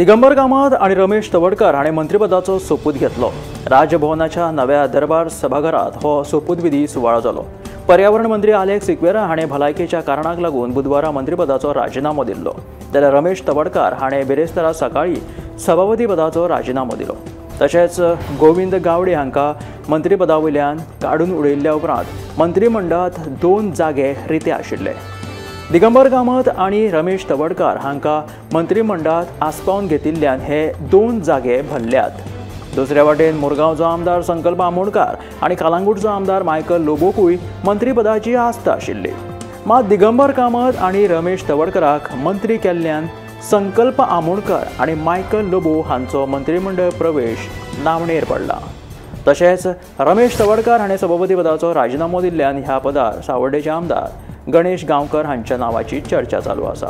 दिगंबर कामत आनी रमेश तवडकर हाणें मंत्रीपदाचो सोपूत घेतलो. राजभवनाच्या नव्या दरबार सभाघरांत हो सोपूतविधी सुवाळो जालो. पर्यावरण मंत्री आलेक्स सिक्वेरा हाणें भलायकेच्या कारणाक लागून बुधवारा मंत्रीपदाचो राजिनामो दिल्लो, जाल्यार रमेश तवडकार हाणें बिरेस्तारा सकाळीं सभापती पदाचो राजिनामो दिलो. तशेंच गोविंद गावडे हांकां मंत्रीपदा वयल्यान काडून उडयिल्ल्या उपरांत मंत्रीमंडळांत 2 जागे रिते आशिल्ले. दिगंबर कामत आनी रमेश तवडकार हांकां मंत्रीमंडळांत आस्पावन घेतिल्ल्यान हे 2 जागे भरल्यात. दुसऱ्या वाटेन मुरगांवचो आमदार संकल्प आमोणकार आनी कालांगूटचो आमदार मायकल लोबोकूय मंत्रीपदाची आस्त आशिल्ली. मात दिगंबर कामत आनी रमेश तवडकराक मंत्री केल्ल्यान संकल्प आमोणकर आनी मायकल लोबो हांचो मंत्रीमंडळ प्रवेश नामणेर पडला. तशेंच रमेश तवडकार हाणें सभापती पदाचो राजिनामो दिल्ल्यान ह्या पदार सावर्डेचे आमदार गणेश गांवकर हांच्या नांवाची चर्चा चालू आसा.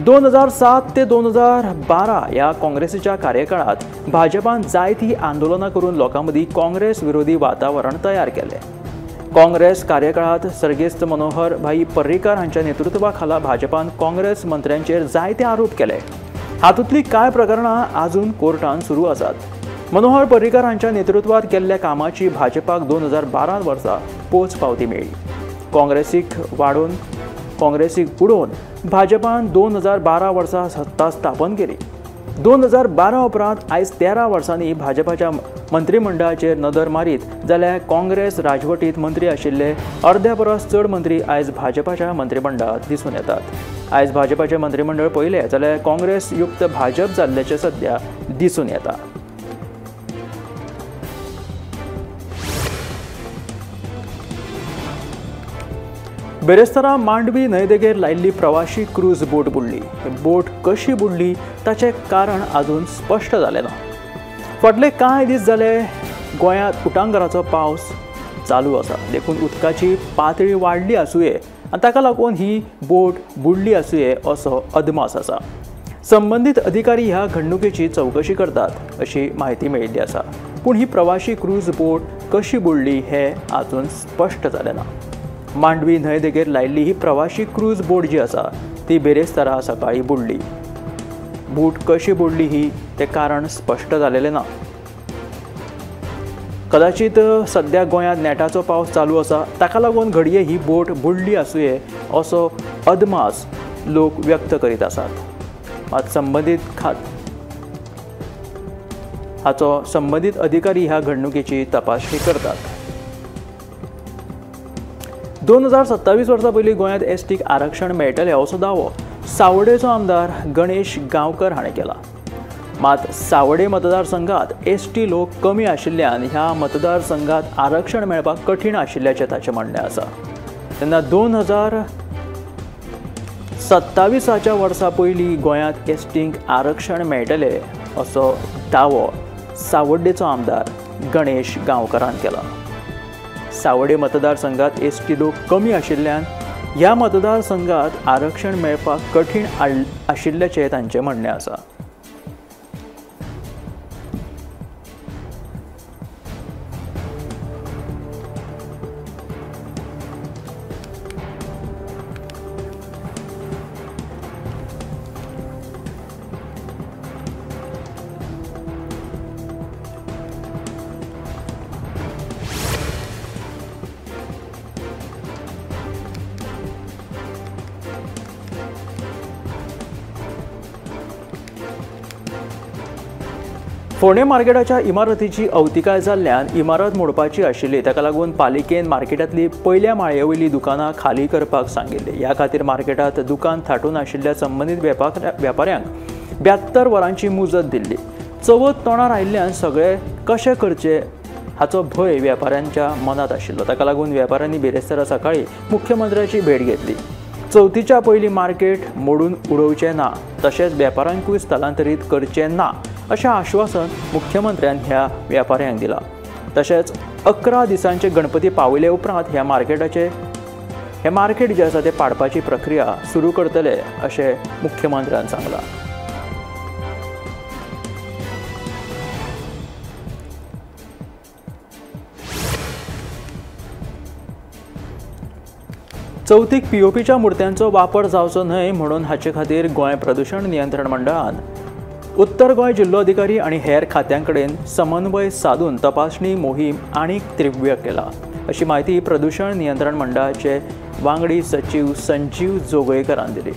2007 ते 2012 ह्या काँग्रेसीच्या कार्यकाळांत भाजपान जायतीं आंदोलनां करून लोकां मदीं काँग्रेस विरोधी वातावरण तयार केलें. काँग्रेस कार्यकाळांत सर्गेस्त मनोहर भाई पर्रीकार हांच्या नेतृत्वा खाला भाजपान काँग्रेस मंत्र्यांचेर जायते आरोप केले. हातूंतलीं कांय प्रकरणां आजून कोर्टांत सुरू आसात. मनोहर पर्रीकार हांच्या नेतृत्वात केल्ल्या कामाची भाजपाक 2012 वर्सा पोच पावती मेळ्ळी. काँग्रेसीक उडोवन भाजपान 2012 वर्सा सत्ता स्थापन केली. 2012 उपरांत आयज 13 वर्सांनी भाजपाच्या मंत्रीमंडळाचेर नदर मारीत जाल्यार काँग्रेस राजवटीत मंत्री आशिल्ले अर्द्या परस चड मंत्री आयज भाजपाच्या मंत्रीमंडळांत दिसून येतात. आयज भाजपाचें मंत्रीमंडळ पळयलें जाल्यार काँग्रेस युक्त भाजप जाल्ल्याचें सद्या दिसून येता. बेरेस्तारा मांडवी न्हंयदेगेर लायिल्ली प्रवाशी क्रूज बोट बुडली. बोट कशी बुडली ताचें कारण अजून स्पश्ट जालें ना. फाटले कांय दीस जाले गोंयांत उटांगराचो पावस चालू आसा, देखून उदकाची पातळी वाडली आसुये आनी ताका लागून ही बोट बुडली आसुये असो अदमास आसा. संबंदीत अधिकारी ह्या घडणुकेची चवकशी करतात अशी म्हायती मेळिल्ली आसा, पूण ही प्रवाशी क्रूज बोट कशी बुडली हें अजून स्पश्ट जालें ना. मांडवी न्हंयदेगेर लायिल्ली ही प्रवाशी क्रूज बोट जी आसा ती बेरेस्तारा सकाळीं बुडली. बोट कशी बुडली ही तें कारण स्पश्ट जालेलें ना. कदाचित सद्या गोंयांत नेटाचो पावस चालू आसा, ताका लागून घडये ही बोट बुडली आसुये असो अदमास लोक व्यक्त करीत आसात. मात संबंदीत हाचो संबंदीत अधिकारी ह्या घडणुकेची तपासणी करतात. 2027 वर्सां पयलीं गोंयांत एसटीक आरक्षण मेळटलें असो दावो सावर्डेचो आमदार गणेश गांवकर हाणें केला. मात सावर्डे मतदारसंघात एसटी लोक कमी आशिल्ल्यान ह्या मतदारसंघात आरक्षण मेळपाक कठीण आशिल्ल्याचें ताचें म्हणणें आसा. तेन्ना 2027 वर्सा पयलीं गोंयांत एसटींक आरक्षण मेळटलें असो दावो सावर्डेचो आमदार गणेश गांवकरान केला. सावर्डे मतदारसंघात एसटी लोक कमी आशिल्ल्यान ह्या मतदारसंघात आरक्षण मेळपाक कठीण आशिल्ल्याचें तांचें म्हणणें आसा. फोंडें मार्केटाच्या इमारतीची अवतिकाय जाल्ल्यान इमारत मोडपाची आशिल्ली. ताका लागून पालिकेन मार्केटांतली पयल्या माळये वयली दुकानां खाली करपाक सांगिल्ली. ह्या खातीर मार्केटांत दुकान थाटून आशिल्ल्या संबंदीत वेपाऱ्यांक 72 वरांची मुजत दिल्ली. चवथ तोंडार आयिल्ल्यान सगळे कशें करचे हाचो भंय वेपाऱ्यांच्या मनांत आशिल्लो. ताका लागून वेपाऱ्यांनी बिरेस्तारा सकाळीं मुख्यमंत्र्याची भेट घेतली. चवथीच्या पयलीं मार्केट मोडून उडोवचें ना, तशेंच वेपाऱ्यांकूय स्थलांतरीत करचें ना अशें आश्वासन मुख्यमंत्र्यान ह्या वेपाऱ्यांक दिलां. तशेंच 11 दिसांचे गणपती पावयले उपरांत ह्या मार्केटाचे हे मार्केट जें आसा तें पाडपाची प्रक्रिया सुरू करतले अशें मुख्यमंत्र्यान सांगलां. चवथीक पीओपीच्या मुर्त्यांचो वापर जावचो न्हय म्हणून हाचे खातीर गोंय प्रदूषण नियंत्रण मंडळान उत्तर गोंय जिल्लोधिकारी आनी हेर खात्यां कडेन समन्वय सादून तपासणी मोहीम आनीक तीव्र केला अशी म्हायती प्रदूषण नियंत्रण मंडळाचे वांगडी सचीव संजीव जोगळेकरान दिली।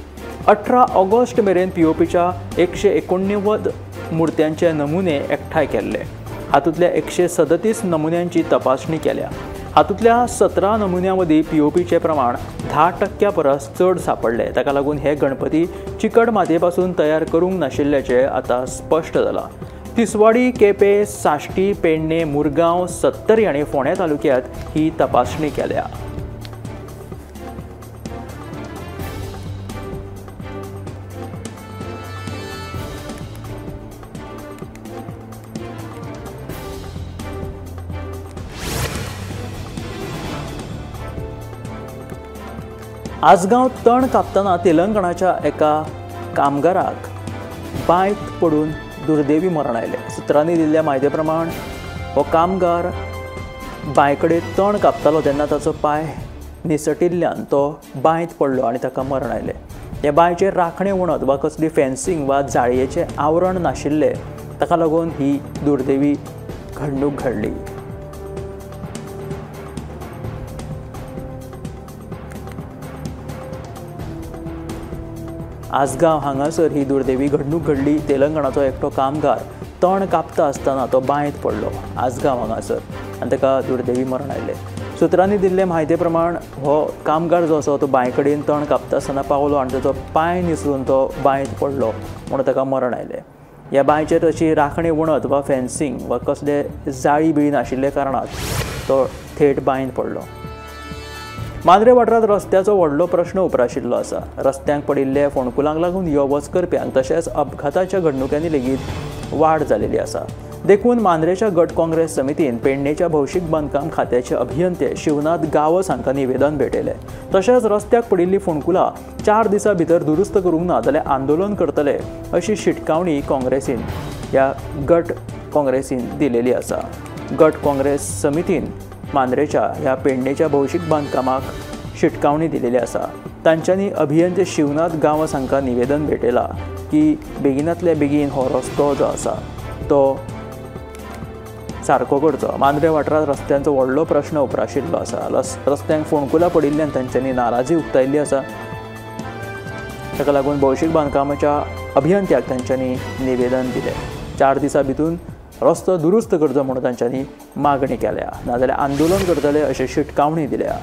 18 ऑगस्ट मेरेन पीओपीच्या 189 मूर्त्यांचे नमुने एकठांय केल्ले। हातूंतल्या 137 नमुन्यांची तपासणी केल्या। हातूंतल्या 17 नमुन्यां मदीं पीओपीचें प्रमाण 10% परस चड सांपडलें। ताका लागून हे गणपती चिकट मातये पासून तयार करूंक नाशिल्ल्याचें आतां स्पश्ट जालां। तिसवाडी, केपें, साश्टी, पेडणें, मुरगांव, सत्तरी आनी फोंडें तालुक्यांत ही तपासणी केल्या। आजगांव तण कापतना तेलंगणाच्या एका कामगाराक बांयत पडून दुर्दैवी मरण आयलें। सुत्रांनी दिल्ल्या म्हायती प्रमाण हो कामगार बांय कडेन तण कापतालो तेन्ना ताचो पांय निसटिल्ल्यान तो बांयत पडलो आनी ताका मरण आयलें। ह्या बांयचेर राखणे वणत वा कसली फेन्सिंग वा जाळयेचें आवरण नाशिल्लें, ताका लागून ही दुर्दैवी घडणूक घडली। आजगांव हांगासर ही दुर्दैवी घडणूक घडली। तेलंगणाचो एकटो कामगार तण कापता आसतना तो बांयत पडलो आजगांव हांगासर आनी ताका दुर्दैवी मरण आयलें। सुत्रांनी दिल्ले म्हायती प्रमाण हो कामगार जो आसा तो बांय कडेन तण कापता आसतना पावलो आनी ताचो पांय निसरून तो बांयत पडलो म्हणून ताका मरण आयलें। ह्या बांयचेर अशी राखणे वणत वा फेन्सिंग वा कसले जाळी बिळी नाशिल्ले कारणान तो थेट बांयत पडलो। मांद्रे वाठारांत रस्त्याचो व्हडलो प्रश्न उप्राशिल्लो आसा। रस्त्यांक पडिल्ले फोंडकुलांक लागून यो वच करप्यांक तशेंच अपघाताच्या घडणुकांनी लेगीत वाड जालेली आसा। देखून मांद्रेच्या गट काँग्रेस समितीन पेडणेच्या भौशीक बांदकाम खात्याचे अभियंते शिवनाथ गावस हांकां निवेदन भेटयलें। तशेंच रस्त्याक पडिल्ली फोंडकुलां 4 दिसां भितर दुरुस्त करूंक ना जाल्यार आंदोलन करतले अशी शिटकावणी काँग्रेसीन ह्या गट काँग्रेसीन दिलेली आसा। गट काँग्रेस समितीन मांद्रेच्या ह्या पेडणेच्या भौशीक बांदकामाक शिटकावणी दिलेली आसा। तांच्यांनी अभियंते शिवनाथ गांवस हांकां निवेदन भेटयलां की बेगिनांतल्या बेगीन हो रस्तो जो आसा तो सारको करचो। मांद्रे वाठारांत रस्त्यांचो व्हडलो प्रश्न उप्राशिल्लो आसा। रस्त्यांक फोंडकुलां पडिल्ल्यान तांच्यांनी नाराजी उक्तायल्ली आसा। ताका लागून भौशीक बांदकामाच्या अभियंत्याक तांच्यांनी निवेदन दिलें। 4 दिसां भितर रस्तो दुरुस्त करचो म्हणून तांच्यांनी मागणी केल्या, नाजाल्यार आंदोलन करतले अशी शिटकावणी दिल्या।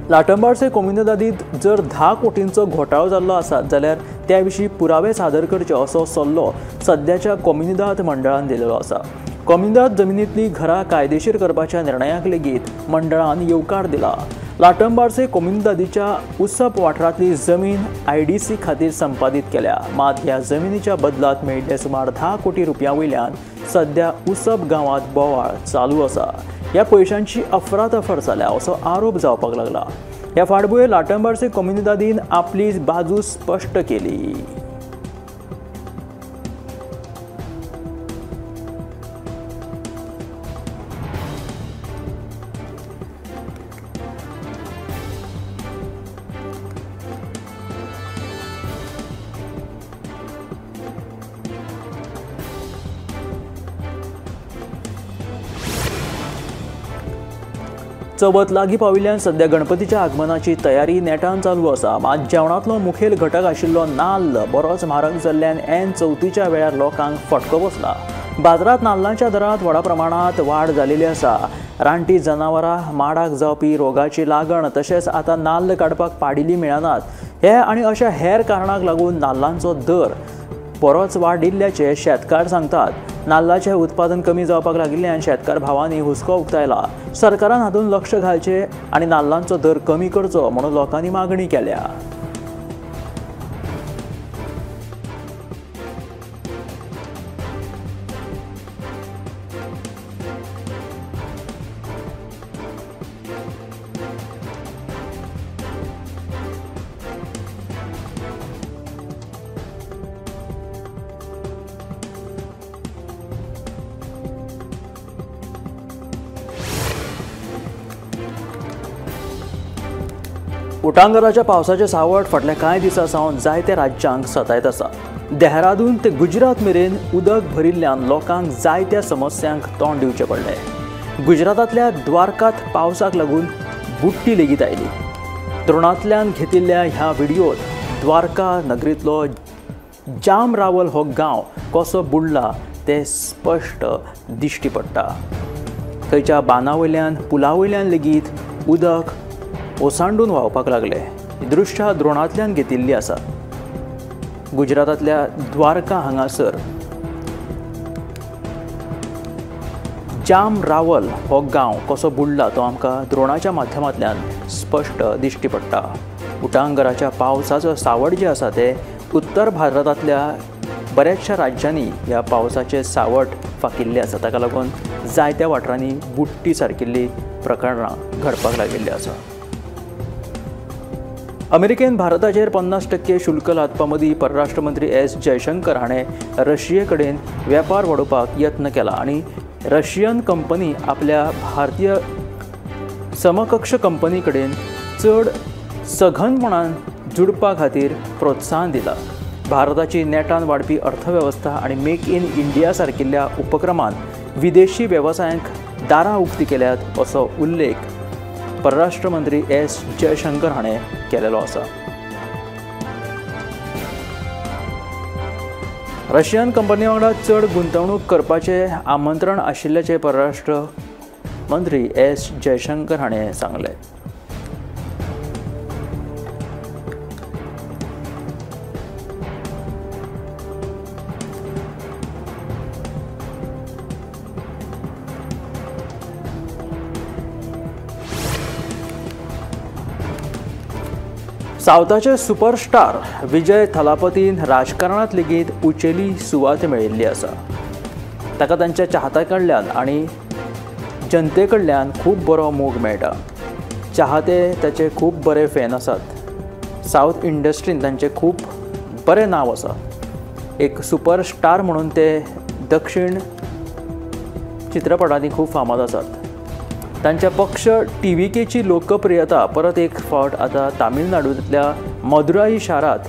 लाटंबार्से कोमुनिदादींत जर 10 कोटींचो घोटाळो जाल्लो आसा जाल्यार त्या विशीं पुरावे सादर करचे असो सल्लो सद्याच्या कोमुनिदाद मंडळान दिलेलो आसा। कोमुनिदाद जमिनींतली घरां कायदेशीर करपाच्या निर्णयाक लेगीत मंडळान येवकार दिला। लाटंबार्से कोमुनिदादीच्या उसप वाठारांतली जमीन आयडीसी खातीर संपादीत केल्या, मात ह्या जमिनीच्या बदलांत मेळिल्ले सुमार 10 कोटी रुपया वयल्यान सद्या उसप गांवांत बोवाळ चालू आसा। ह्या पयशांची अफरातफर जाल्या असो आरोप जावपाक लागला। ह्या फाटभुंयेर लाटंबार्से कोमुनिदादीन आपली बाजू स्पश्ट केली। चवथ लागीं पाविल्ल्यान सद्या गणपतीच्या आगमनाची तयारी नेटान चालू आसा। मात जेवणांतलो मुखेल घटक आशिल्लो नाल्ल बरोच म्हारग जाल्ल्यान ऐन चवथीच्या वेळार लोकांक फटको बसला। बाजारांत नाल्लांच्या दरांत व्हडा प्रमाणांत वाड जालेली आसा। रानटी जनावरां माडाक जावपी रोगाची लागण तशेंच आतां नाल्ल काडपाक पाडिल्ली मेळनात हे आनी अशा हेर कारणांक लागून नाल्लांचो दर बरोच वाडिल्ल्याचें शेतकार सांगतात। नाल्लाचें उत्पादन कमी जावपाक लागिल्ल्यान शेतकार भावांनी हुस्को उक्तायला। सरकारान हातूंत लक्ष घालचें आनी नाल्लांचो दर कमी करचो म्हणून लोकांनी मागणी केल्या। उटांगराच्या पावसाचें सावट फाटल्या कांय दिसां सावन जायत्या राज्यांक सतायत आसा। देहरादून ते गुजरात मेरेन उदक भरिल्ल्यान लोकांक जायत्या समस्यांक तोंड दिवचें पडलें। गुजरातांतल्या द्वारकात पावसाक लागून बुडटी लेगीत आयली। द्रोणांतल्यान घेतिल्ल्या ह्या व्हिडियोत द्वारका नगरींतलो जाम रावल हो गांव कसो बुडला ते स्पश्ट दिश्टी पडटा। थंयच्या बांदा वयल्यान पुला वयल्यान लेगीत उदक ओसांडून व्हांवपाक लागलें। दृश्यां द्रोणांतल्यान घेतिल्ली आसा। गुजरातांतल्या द्वारका हांगासर जाम रावल हो गांव कसो बुडला तो आमकां द्रोणाच्या माध्यमांतल्यान स्पश्ट दिश्टी पडटा। उटांगराच्या पावसाचो सावट जे आसा ते उत्तर भारतांतल्या बऱ्याचशा राज्यांनी ह्या पावसाचे सावट फाकिल्ले आसा। ताका लागून जायत्या वाठारांनी बुडटी सारकिल्ली प्रकरणां घडपाक लागिल्ली आसा। अमेरिकेन भारताचेर 50% शुल्क लादपा मदीं परराष्ट्र मंत्री एस जयशंकर हाणें रशिये कडेन वेपार वाडोवपाक यत्न केला आनी रशियन कंपनी आपल्या भारतीय समकक्ष कंपनी कडेन चड सघनपणान जुडपा खातीर प्रोत्साहन दिलां। भारताची नेटान वाडपी अर्थवेवस्था आनी मेक इन इंडिया सारकिल्ल्या उपक्रमान विदेशी वेवसायांक दारां उक्ती केल्यात असो उल्लेख परराष्ट्र मंत्री एस जयशंकर हाणें केलेलो आसा। रशियन कंपनी वांगडा चड गुंतवणूक करपाचें आमंत्रण आशिल्ल्याचें परराष्ट्र मंत्री एस जयशंकर हाणें सांगलें। सावथाचे सुपरस्टार विजय थलापतीन राजकारणांत लेगीत उंचेली सुवात मेळिल्ली आसा। ताका तांच्या चाहत्यां कडल्यान आनी जनते कडल्यान खूब बरो मोग मेळटा। चाहते ताचे खूब बरे फॅन आसात। सावथ इंडस्ट्रीन तांचें खूब बरें नांव आसा। एक सुपरस्टार म्हणून ते दक्षिण चित्रपटांनी खूब फामाद आसात। तांच्या पक्ष टीव्हीकेची लोकप्रियता परत एक फावट आतां तामिळनाडूंतल्या मदुराई शारांत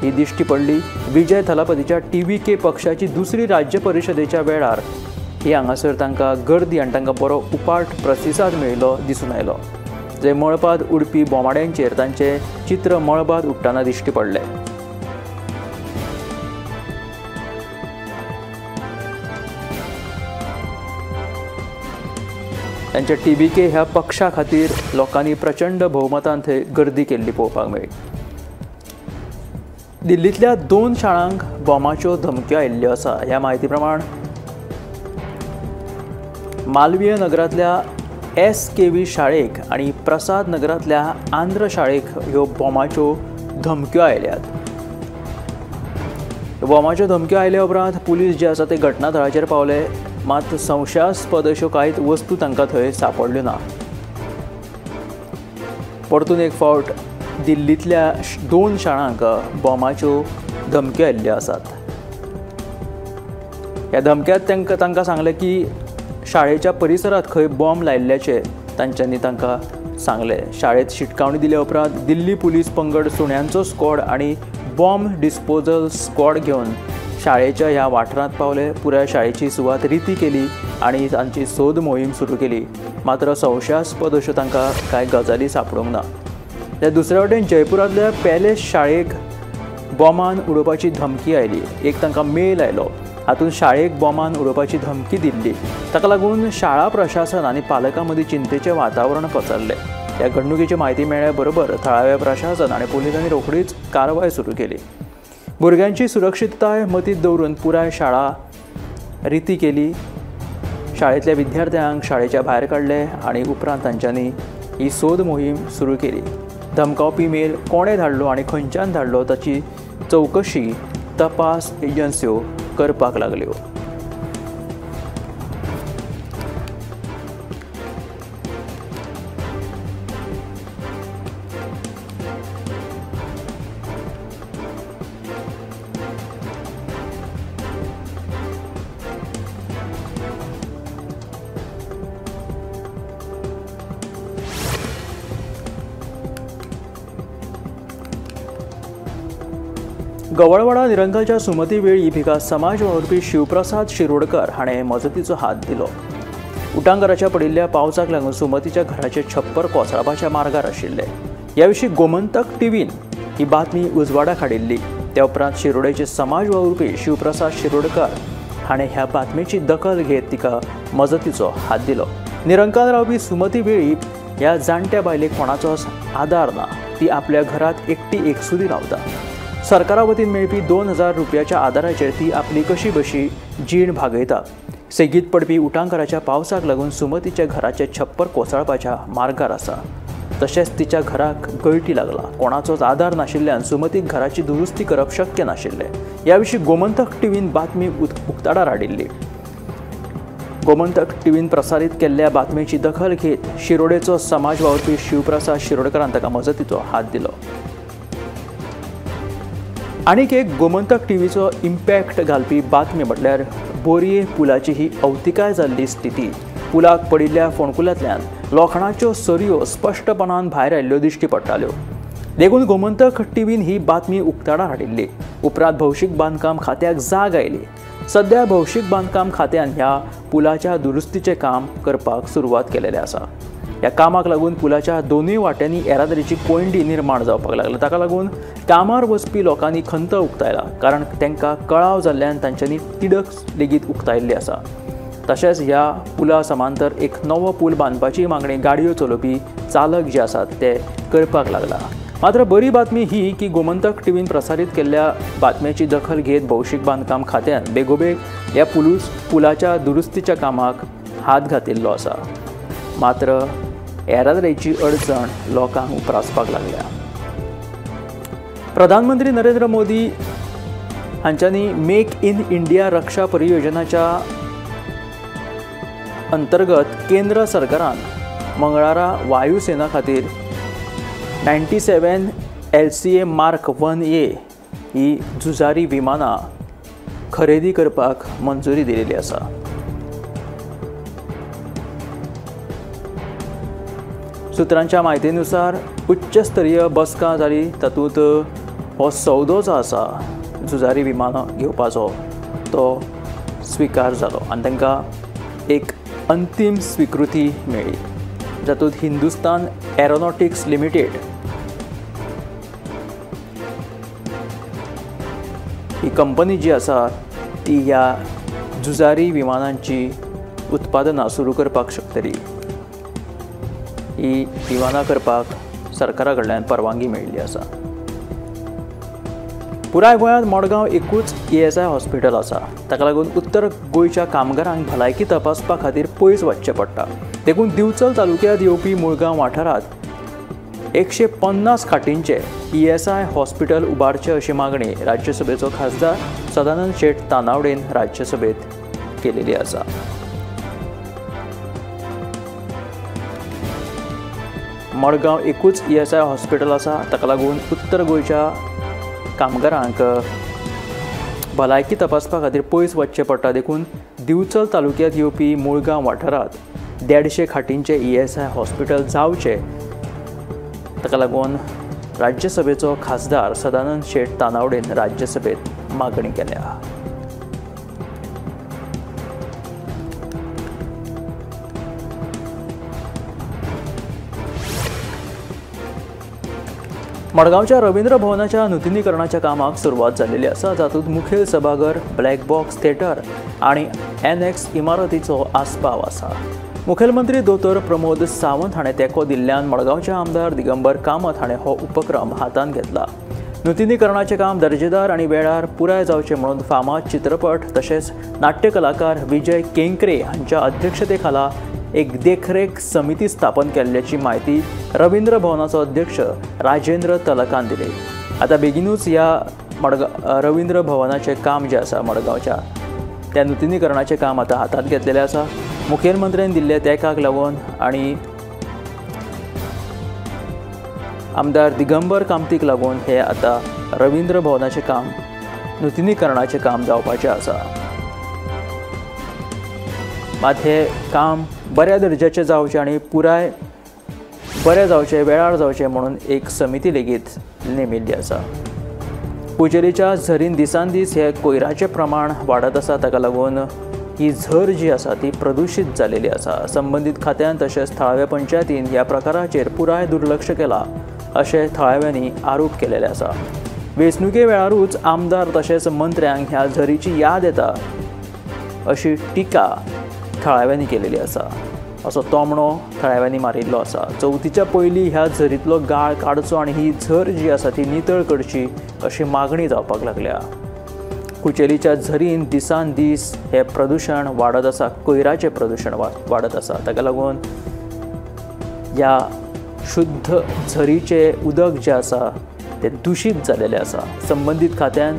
ही दिश्टी पडली। विजय थलापतीच्या टीव्हीके पक्षाची दुसरी राज्य परिशदेच्या वेळार ही हांगासर तांकां गर्दी आनी तांकां बरो उपाट प्रतिसाद मेळिल्लो दिसून आयलो। जे मळबांत उडपी बोमाड्यांचेर तांचें चित्र मळबांत उडटना दिश्टी पडलें। तांच्या टीव्हीके ह्या पक्षा खातीर लोकांनी प्रचंड भोवमतान थंय गर्दी केल्ली पळोवपाक मेळ्ळी। दिल्लींतल्या 2 शाळांक बॉमाच्यो धमक्यो आयिल्ल्यो आसा। ह्या म्हायती प्रमाण मालवीय नगरांतल्या SKV शाळेक आनी प्रसाद नगरांतल्या आंध्र शाळेक ह्यो बॉमाच्यो धमक्यो आयल्यात। बॉमाच्यो धमक्यो आयल्या उपरांत पुलीस जे आसा ते घटना थळाचेर पावले, मात संशयास्पद अश्यो कांयच वस्तू तांकां थंय सांपडल्यो ना। परतून एक फावट दिल्लींतल्या 2 शाळांक बॉमाच्यो धमक्यो आयिल्ल्यो आसात। ह्या धमक्यांत तांकां सांगलें की शाळेच्या परिसरांत खंय बॉम्ब लायिल्ल्याचें तांच्यांनी तांकां सांगलें। शाळेंत शिटकावणी दिल्या उपरांत दिल्ली पुलीस पंगड सुण्यांचो स्क्वॉड आनी बॉम्ब डिस्पोजल स्क्वॉड घेवन शाळेच्या ह्या वाठारांत पावले। पुराय शाळेची सुवात रिती केली आनी तांची सोद मोहीम सुरू केली, मात्र संशयास्पद अश्यो तांकां कांय गजाली सांपडूंक ना। त्या दुसऱ्या वटेन जयपुरांतल्या पॅलेस शाळेक बॉमान उडोवपाची धमकी आयली। एक तांकां मेल आयलो, हातूंत शाळेक बॉमान उडोवपाची धमकी दिल्ली। ताका लागून शाळा प्रशासन आनी पालकां मदीं चिंतेचें वातावरण पसरलें। ह्या घडणुकेची म्हायती मेळ्ळ्या बरोबर थळाव्या प्रशासन आनी पुलिसांनी रोखडीच कारवाय सुरू केली। भुरग्यांची सुरक्षितताय मतींत दवरून पुराय शाळा रिती केली। शाळेंतल्या विद्यार्थ्यांक शाळेच्या भायर काडले आनी उपरांत तांच्यांनी ही सोद मोहीम सुरू केली। धमकावपी मेल कोणें धाडलो आनी खंयच्यान धाडलो ताची चवकशी तपास एजन्स्यो करपाक लागल्यो। गवळवाडा निरंकालच्या सुमती वेळीप हिका समाज वावुरपी शिवप्रसाद शिरोडकर हाणें मजतीचो हात दिलो. उटांगराच्या पडिल्ल्या पावसाक लागून सुमतीच्या घराचे छप्पर कोसळपाच्या मार्गार आशिल्ले. ह्या विशीं गोमंतक टीव्हीन ही बातमी उजवाडाक हाडिल्ली. त्या उपरांत शिरोडेचे समाज वावुरपी शिवप्रसाद शिरोडकर हाणें ह्या बातमेची दखल घेत तिका मजतीचो हात दिलो. निरंकाल रावपी सुमती वेळीप ह्या जाणट्या बायलेक कोणाचोच आदार ना. ती आपल्या घरांत एकटी एकसुरी रावता. सरकारा वतीन मेळपी 2000 रुपयाच्या आदाराचेर ती आपली कशी बशी जीण भागयता. सेगीत पडपी उटांकराच्या पावसाक लागून सुमतीच्या घराचें छप्पर कोसळपाच्या मार्गार आसा. तशेंच तिच्या घराक गळटी लागला. कोणाचोच आदार नाशिल्ल्यान सुमतीक घराची दुरुस्ती करप शक्य नाशिल्लें. ह्या विशीं गोमंतक टीव्हीन बातमी उक्ताडार हाडिल्ली. गोमंतक टीव्हीन प्रसारीत केल्ल्या बातमेची दखल घेत शिरोडेचो समाज वावुरपी शिवप्रसाद शिरोडकरान ताका मजतीचो हात दिलो. आनीक एक गोमंतक टीव्हीचो इम्पॅक्ट घालपी बातमी म्हटल्यार बोरये पुलाची ही अवतिकाय जाल्ली स्थिती. पुलाक पडिल्ल्या फोंडकुलांतल्यान लोखणाच्यो सरयो स्पश्टपणान भायर आयिल्ल्यो दिश्टी पडटाल्यो. देखून गोमंतक टीव्हीन ही बातमी उक्ताडार हाडिल्ली. उपरांत भौशीक बांदकाम खात्याक जाग आयली. सध्या भौशीक बांदकाम खात्यान ह्या पुलाच्या दुरुस्तीचें काम करपाक सुरवात केलेलें आसा. ह्या कामाक लागून पुलाच्या दोनूय वाट्यांनी येरादारीची कोंयडी निर्माण जावपाक लागली. ताका लागून कामार वचपी लोकांनी खंत उक्तायला, कारण तांकां कळाव जाल्ल्यान तांच्यांनी तिडक लेगीत उक्तायल्ली आसा. तशेंच ह्या पुला समांतर एक नवो पूल बांदपाची मागणी गाडयो चलोवपी चालक जे आसात ते करपाक लागला. मात्र बरी बातमी ही की गोमंतक टीव्हीन प्रसारीत केल्ल्या बातमेची दखल घेत भौशीक बांदकाम खात्यान बेगोबेग ह्या पुलाच्या दुरुस्तीच्या कामाक हात घातिल्लो आसा. मात्र येरादारीची अडचण लोकांक उप्रासपाक लागल्या. प्रधानमंत्री नरेंद्र मोदी हांच्यांनी मेक इन इंडिया रक्षा परियोजनाच्या अंतर्गत केंद्र सरकारान मंगळारा वायुसेना खातीर 97 LCA Mark 1A ही झुजारी विमानां खरेदी करपाक मंजुरी दिलेली आसा. सूत्रांच्या म्हायतीनुसार उच्चस्तरीय बसका जाली. तातूंत हो सौदो जो आसा झुजारी विमानां घेवपाचो तो स्विकार जालो आनी तांकां एक अंतीम स्विकृती मेळ्ळी, जातूंत हिंदुस्तान एरोनॉटिक्स लिमिटेड ही कंपनी जी आसा ती ह्या झुजारी विमानांची उत्पादनां सुरू करपाक शकतली. ही विमानां करपाक सरकारा कडल्यान परवानगी मेळिल्ली आसा. पुराय गोंयांत मडगांव एकूच ESI hospital आसा. ताका लागून उत्तर गोंयच्या कामगारांक भलायकी तपासपा खातीर पयस वचचें पडटा. देखून दिवचल तालुक्यांत येवपी मुळगांव वाठारांत 150 खाटींचें ESI hospital उबारचें अशी मागणी राज्यसभेचो खासदार सदानंद शेट तानावडेन राज्यसभेत केलेली आसा. मडगांव एकूच ESI hospital आसा. ताका लागून उत्तर गोंयच्या कामगारांक भलायकी तपासपा खातीर पयस वचचें पडटा. देखून दिवचल तालुक्यांत येवपी मुळगांव वाठारांत 150 खाटींचें ESI hospital जावचें, ताका लागून राज्यसभेचो खासदार सदानंद शेट तानावडेन राज्यसभेत मागणी केल्या. मडगांवच्या रवींद्र भवनाच्या नुतनीकरणाच्या कामाक सुरवात जाल्लेली आसा. जातूंत मुखेल सभाघर, ब्लॅक बॉक्स थिएटर आनी एनएक्स इमारतीचो आस्पाव आसा. मुखेलमंत्री दोतोर प्रमोद सावंत हाणें तेंको दिल्ल्यान मडगांवचे आमदार दिगंबर कामत हाणें हो उपक्रम हातांत घेतला. नुतनीकरणाचें काम दर्जेदार आनी वेळार पुराय जावचें म्हणून फामाद चित्रपट तशेंच नाट्य कलाकार विजय केंकरे हांच्या अध्यक्षते खाला एक देखरेख समिती स्थापन केल्ल्याची म्हायती रवींद्र भवनाचो अध्यक्ष राजेंद्र तलकान दिली. आतां बेगीनूच ह्या रवींद्र भवनाचें काम जें आसा मडगांवच्या त्या नुतनीकरणाचें काम आतां हातांत घेतलेलें आसा. मुखेलमंत्र्यान दिल्ल्या तेंकाक लागून आनी आमदार दिगंबर कामतीक लागून हे आतां रवींद्र भवनाचें काम नुतनीकरणाचें काम जावपाचें आसा. मात हें काम बऱ्या दर्जाचें जावचें आनी पुराय बरें जावचें, वेळार जावचें म्हणून एक समिती लेगीत नेमिल्ली आसा. कुचेलीच्या झरीन दिसान दीस हे कोयराचें प्रमाण वाडत आसा. ताका लागून ही झर जी आसा ती प्रदुशीत जालेली आसा. संबंदीत खात्यान तशेंच थळाव्या पंचायतीन ह्या प्रकाराचेर पुराय दुर्लक्ष केलां अशें थळाव्यांनी आरोप केलेले आसा. वेंचणुके वेळारूच आमदार तशेंच मंत्र्यांक ह्या झरीची याद येता अशी टिका थळाव्यांनी केलेली आसा, असो तोमणो थळाव्यांनी मारिल्लो आसा. चवथीच्या पयलीं ह्या झरींतलो गाळ काडचो आनी ही झर जी आसा ती नितळ करची अशी मागणी जावपाक लागल्या. कुचेलीच्या झरीन दिसान दीस हें प्रदुशण वाडत आसा, कोयराचें प्रदुशण वाडत आसा. ताका लागून ह्या शुद्ध झरीचें उदक जें आसा तें दुशीत जालेलें आसा. संबंदीत खात्यान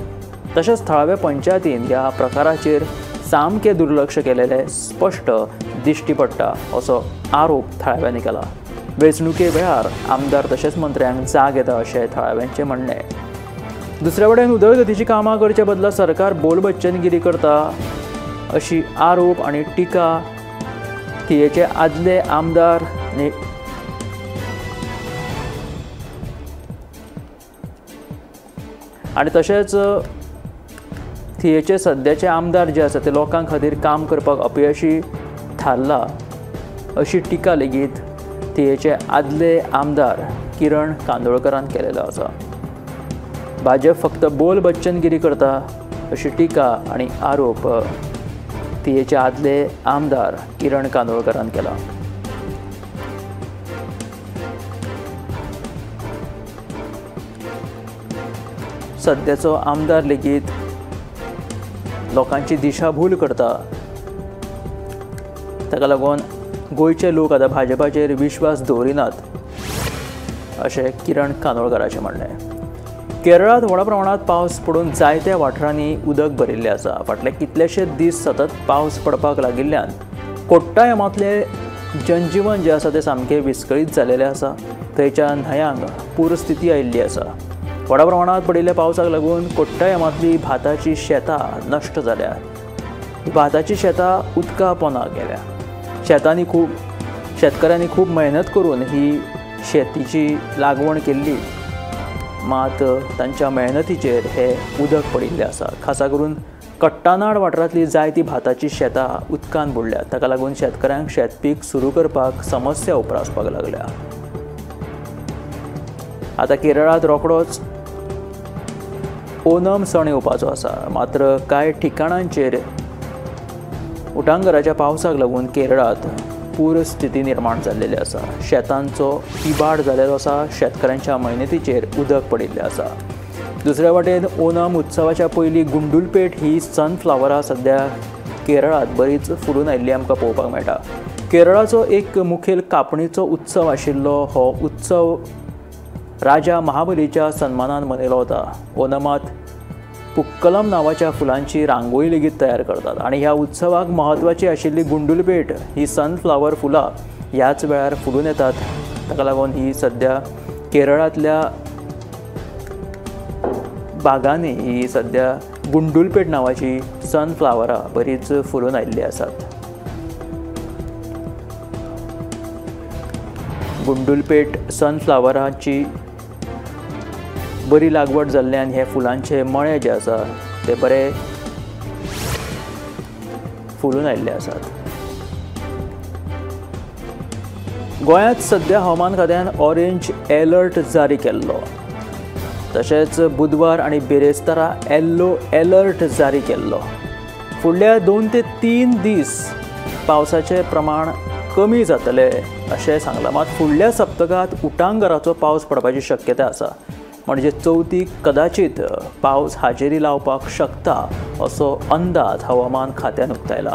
तशेंच थळाव्या पंचायतीन ह्या प्रकाराचेर सामकें दुर्लक्ष केलेलें स्पश्ट दिश्टी पडटा असो आरोप थळाव्यांनी केला. वेंचणुके वेळार आमदार तशेंच मंत्र्यांक जाग येता अशें थळाव्यांचें म्हणणें. दुसऱ्या वटेन उदरगतीची कामां करचे बदला सरकार बोलबच्चनगिरी करता अशी आरोप आनी टिका थियेचे आदले आमदार आनी तशेंच थियेचे सद्याचे आमदार जे आसा ते लोकां खातीर काम करपाक अपयशी थारला अशी टिका लेगीत थियेचे आदले आमदार किरण कांदोळकरान केलेलो आसा. भाजप फक्त बोल बच्चनगिरी करता अशी टिका आनी आरोप थियेचे आदले आमदार किरण कांदोळकरान केला. सद्याचो आमदार लेगीत लोकांची दिशाभूल करता, ताका लागून गोंयचे लोक आतां भाजपाचेर विश्वास दवरिनात अशें किरण कांदोळकराचें म्हणणें. केरळांत व्हडा प्रमाणांत पावस पडून जायत्या वाठारांनी उदक भरिल्लें आसा. फाटले कितलेशे दीस सतत पावस पडपाक लागिल्ल्यान कोट्टायमांतलें जनजीवन जें आसा तें सामकें विस्कळीत जालेलें आसा. थंयच्या न्हंयांक पूरस्थिती आयिल्ली आसा. व्हडा प्रमाणांत पडिल्ल्या पावसाक लागून कोट्टायमांतली भाताची शेतां नश्ट जाल्या. भाताची शेतां उदका पोंदा गेल्या. शेतकारांनी खूब मेहनत करून ही शेतीची लागवण केल्ली, मात तांच्या मेहनतीचेर हे उदक पडिल्लें आसा. खासा करून कट्टानाड वाठारांतली जायती भाताची शेतां उदकान बुडल्यात. ताका लागून शेतकारांक शेतपीक सुरू करपाक समस्या उप्रासपाक लागल्या. आतां केरळांत रोखडोच ओणम सण येवपाचो आसा, मात्र कांय ठिकाणांचेर उटांगराच्या पावसाक लागून केरळांत पूरस्थिती निर्माण जाल्लेली आसा. शेतांचो इबाड जाल्लो आसा. शेतकारांच्या मेहनतीचेर उदक पडिल्लें आसा. दुसऱ्या वटेन ओणम उत्सवाच्या पयलीं गुंडुलपेट ही सनफ्लावरां सद्या केरळांत बरीच फुलून आयिल्ली आमकां पळोवपाक मेळटा. केरळाचो एक मुखेल कापणीचो उत्सव आशिल्लो हो उत्सव राजा महाबलीच्या सन्मानान मनयलो वता. ओणमांत पुक्कलम नांवाच्या फुलांची रांगोळी लेगीत तयार करतात आनी ह्या उत्सवाक म्हत्वाची आशिल्ली गुंडुलपेट ही सनफ्लावर फुलां ह्याच वेळार फुलून येतात. ताका लागून ही सद्या केरळांतल्या बागांनी ही सद्या गुंडुलपेट नांवाची सनफ्लावरां बरीच फुलून आयिल्ली आसात. गुंडुलपेट सनफ्लावराची बरी लागवड जाल्ल्यान हे फुलांचे मळे जे आसा ते बरे फुलून आयिल्ले आसात. गोंयांत सद्या हवामान खात्यान ऑरेंज एलर्ट जारी केल्लो, तशेंच बुधवार आनी बिरेस्तारा येल्लो एलर्ट जारी केल्लो. फुडल्या 2 ते 3 दीस पावसाचें प्रमाण कमी जातलें अशें सांगलां. मात फुडल्या सप्तकांत उटांगराचो पावस पडपाची शक्यता आसा, म्हणजे चवथीक कदाचित पावस हाजेरी लावपाक शकता असो अंदाज हवामान खात्यान उक्तायला.